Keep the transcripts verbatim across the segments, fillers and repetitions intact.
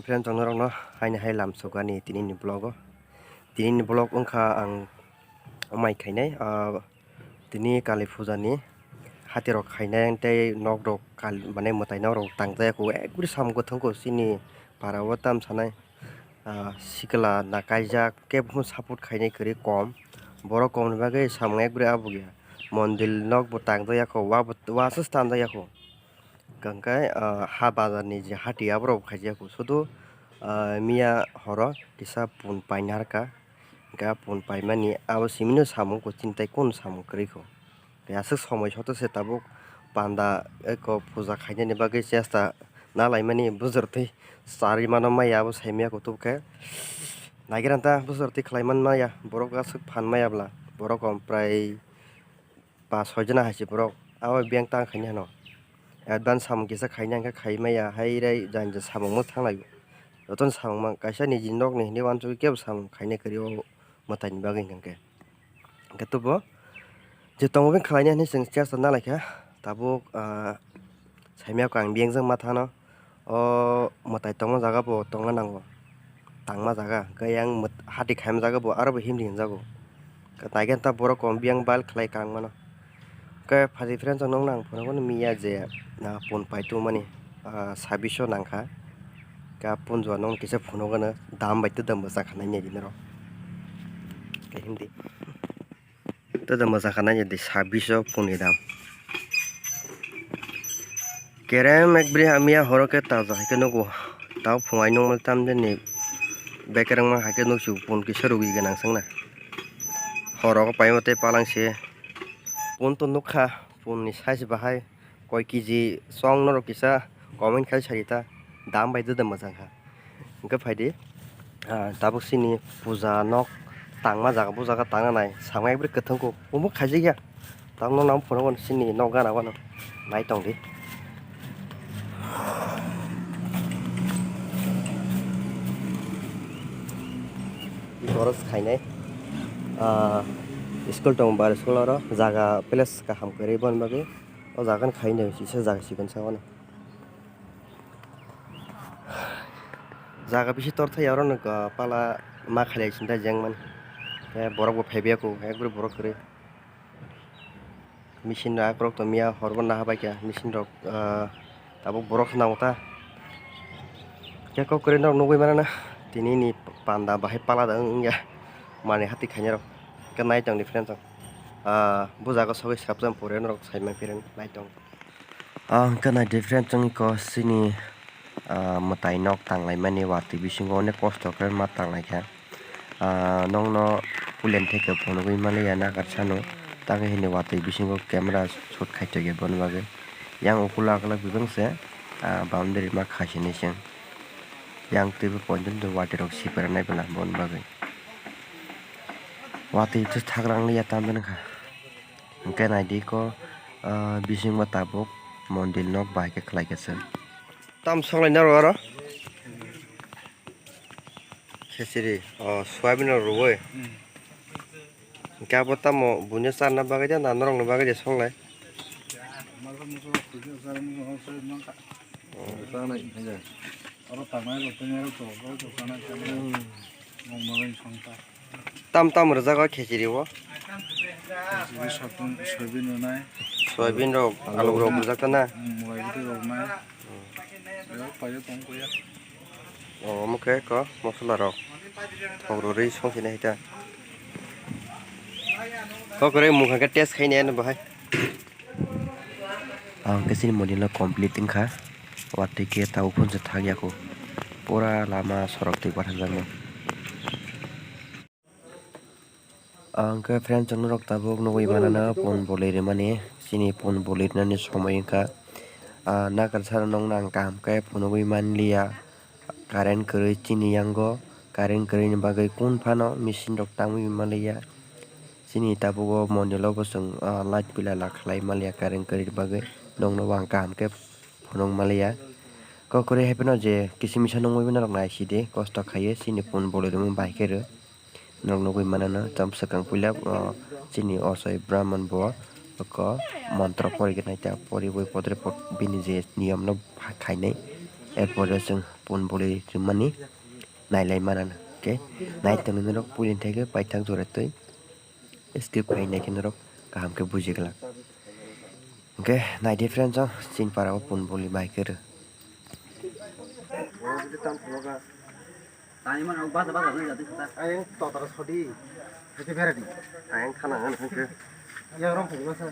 Friends, chwng norokno haini hai lam sukani tinini vlog o. Tinini vlog wngkha ang mai khainai, ah, tini Kali Puja ni hati rok khainai tei nok rok kal-, mane mwtai nok rok tangjak ya kho, ekbari samung kwthang kho chini para o tam sanai, ah, sikla na kaijak kebo support khainai kwrwi kom, borok kom ni bagwi samung ekbari abo ya, mondil nok bo tangjak ya kho, wa bo, wa se tangjak ya kho. Hwnkhe, ah, ha bazar ni je hati aborok khaijak kho. Sudu, ah, miya horo kisa pun paina rwkha. Hwnkhe a pun paimani abo simino samung kho, chini tai kunu samung kwrwi kho. Tei aswk somoi soto se tabuk panda eko puja khainani bagwi chesta nalaimani bujor twi charwi mano maya abo saimaya kho tubukhe. Naigra ta bujor twi khlai man maya borok aswk phan maya bwla borok kom prai pas soi jona hai se borok abo bank tang khainai hano. Advance samung kisa khainai hwnkhe khai maya hai rai jani je samung mwthang lai. Jotono samung mang kaisa niji nokni hinwi uansugwi kebo samung khainai kwrwi o mwtai ni bagwi hwnkhe. Hwnkhe tubo je tongo bini khlainai hinwi chwng chesta nalaikha tabuk, ah, saimaya kho ang biyang jang ma thano. O mwtai tongma jaga bo tongna nango, tangma jaga hwnkhe yang mwt-, hati khaima jaga bo aro bo himdi hinjago. Naikhe ta borok kom biyang bal khlai kang mano. Hwnkhe phaidi friends rok nokno ang phunukgo miya je, ah, pun pai tongmani, ah, sabbish o nangkha. Hwnkhe a punjua nokno kisa phunukgwno dam bai twdam bwchakha nai di norok. Hwnkhe himdi. Tei da mwsa kha nai di sabbish o pun ni dam. Kerem ekbri hamya horo khe taja hai khe nugo. Tao phungai nungma tam de ni bekereng ma hai khe nuksu pun kisa rugwi gwnang sangna. Horo khe paima tei palang se. Pun to nukha, pun ni size bahai. Koi kiji song norok kisa comment khai sari ta, dam bai da mwchang kha. Hwnkhe phaidi, ah, tabuk chini puja nok tangma jaga, bo jaga tangna nai, samung ekbari kwthang kho, omo khaijak ya. Tabuk no nang phunukgo chini nok gana o no, nai tong di. Boros khainai, ah, school tong bar school oro jaga place kaham kwrwi boni bagwi. O jaga no khaina kisa jaga sikon sa mano. Jaga bisi tor thai oro no pala ma khalai sinta jeng mani. Tei borok bo phaibai kho, ekbari borok kwrwi. Machine rok akorok tong mia hor bo naha bai kha machine rok, ah, tabuk borok se nango ta. Khe kok kwrwi norok nugwi mano na tini ni panda bahai pala da wng ya mani hati khainai rok. Khe nai tong di friend rok, ah, bo jaga sogwi swkapjak pore norok sai man phiri nai tong. Ah, hwnkhe nai di friend, chwng iko chini, ah, mwtai nok tanglaimani watwi bisingo onek kosto khe ma tanglaikha. Ah, nokno pulen theke phunugwi manliya nakarsa no, tangwi hini watwi bisingo camera shoot khai tongya bono bagwi. Yang ukulo akwlak bebak se, ah, boundary ma khaisini se. Yang twibo poito watwi rok sipra nai bwla bono bagwi. Watwi thakrang liya tamjani kha. Hwnkhe naidi iko, ah, bisingo tabuk mondil nok bahai khe khlai kha se. Tam songlai naro aro? Khechiri, o, soyabin rok rwui. Hmm. Hwnkhe abo tamo buino charna bagwi de na norokni bagwi de songlai? Masa musa rok khuiya charna bagwi soyabin mankha. Hmm. Oro tangnai rok, tangnai rok to, oro to chanai, chanai. Hmm. Mung bagwi songkha. Tam tam rwjago khechiri o? Khechiri soyabin, soyabin rwnai. Soyabin rok, alu rok rwjak ta na? Hmm, murai bwtwi rok nai. Hmm. Rok paio tong kuya. O, omo khe ko mosola rok. Thok rwrwi song sini hai ta. Kok kwrwi mukha khe test khaini ano bahai. Ang khe chini monila complete wngkha. Watwi khe tabuk phunsa thang ya kho. Pura lama sorok twi bathajak no. Ang khe friend chwng norok tabuk nugwi manana phone bolwi rwmani. Chini phone bolwi rwnani somoi wngkha. Ah, nakarsa nokno ang kaham khe phunugwi manliya. Current kwrwi chini yango, current kwrwini bagwi kun phano machine rok tangwi manliya. Chini tabuk o mondir o bo chwng, ah, light pila la khlai manliya current kwrwini bagwi. Nokno bo ang kaham khe phunuk manliya. Kok kwrwi hai phano je kisa misa nungwi norok naisidi, kosto khaiwi chini phone bolwi rwmani bahai khe rw. Norok nugwi manano, tamo swkang puila, o, chini ochai Brahman bo oko montro pori gwnai ta, poriwi podre pod bini je niyom no khainai. Erpore chwng Pun boli rimani nailai manana. Hwnkhe nai tongni norok puilini thai khe paithak jora twi skip khai nai khe norok kaham khe buji glak. Hwnkhe nai di friends, o chini para o pun boli bai khe rw. Ayang totara sodi. Hete beradi. Ayang khana ngan hangke. Yang rong phai masa.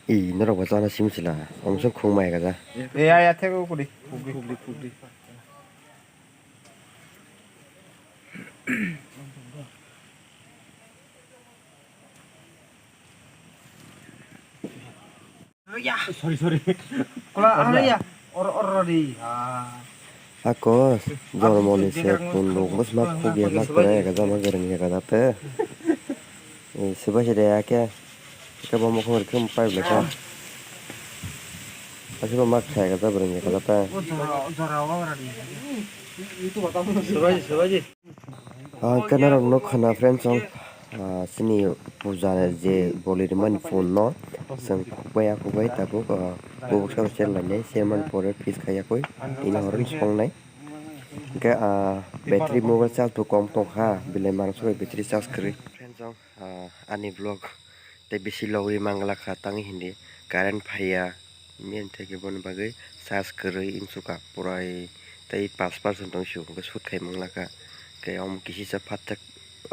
Ih, norok bo chana simi sila. Omsong khung mai gaja. Eh, ya, ya, thego kudi. Kugli, kugli, kugli. Sorry, sorry. Kola, ano ya. Or, or, or, di. Ah. Ako, jormo ni se kun rok bwsma khuk ya mak kore ya gaja ma gereng ya gaja te. Eh, sibai se de ya ke. Ke bo mokho rikhe pai bla ka. Asi bo mak khai gaja bereng ya gaja te. O jora, o jora wa ra di. Sibai, sibai. Ah, ke norok nuk khana friends song. Ah, chini puja je boli rimani phone no. Chwng khukbai ya khukbai tabuk, ah, bubuk sabo cher lainai, cher mani pore fix khai ya koi. Tini horo song nai. Hingke, ah, battery mobile charge bo kom tong kha, belai mangsa bai battery charge kwrwi. Friends song, ah, ani vlog tei bisi logwi manglak kha tangwi hindi current phaiya, bini theke boni bagwi charge kwrwi wngsuka purai tei pash percent wngsu hwnkhe shoot khai manglak kha. Tei omo kisisa phatak,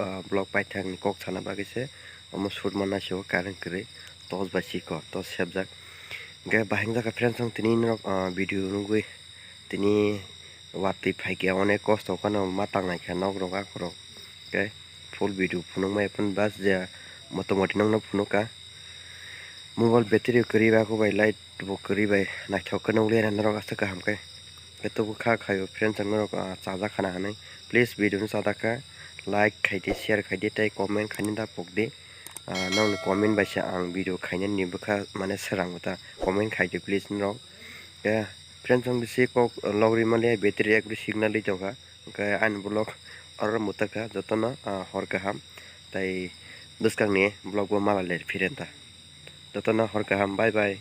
ah, vlog paithakni kok sana bagwi se omo shoot manna se o current kwrwi torch bai sikho torch sebjak. Hwnkhe bahai wngjakha friends song tini norok, ah, video nugwi tini watwi phaikhe onek kosto kheno ma tangnai kha nok rok akhorok. Tei full video phunukmai phun bas je motamoti nokno phunukha. Mobile battery kwrwi bai, ako bai light bo kwrwi bai, naithok khe nukliya norok aswk kaham khe. Khe tubukha khaio friends ang norok, ah, chajak khana hinwi. Please video no chajak kha like khaidi, share khaidi tei comment khaina da pokdi. Ah, nokni comment bai se ang video khainani bwkha mane srang ta comment khaidi please norok. Khe friends ang bisi kok logri maliya battery ekbri signal ri tongkha. Hwnkhe ani vlog oro mwthakha jotono, ah, hor kaham tei bwskangni vlog bo mala ler phirenta jotono hor kaham bye bye.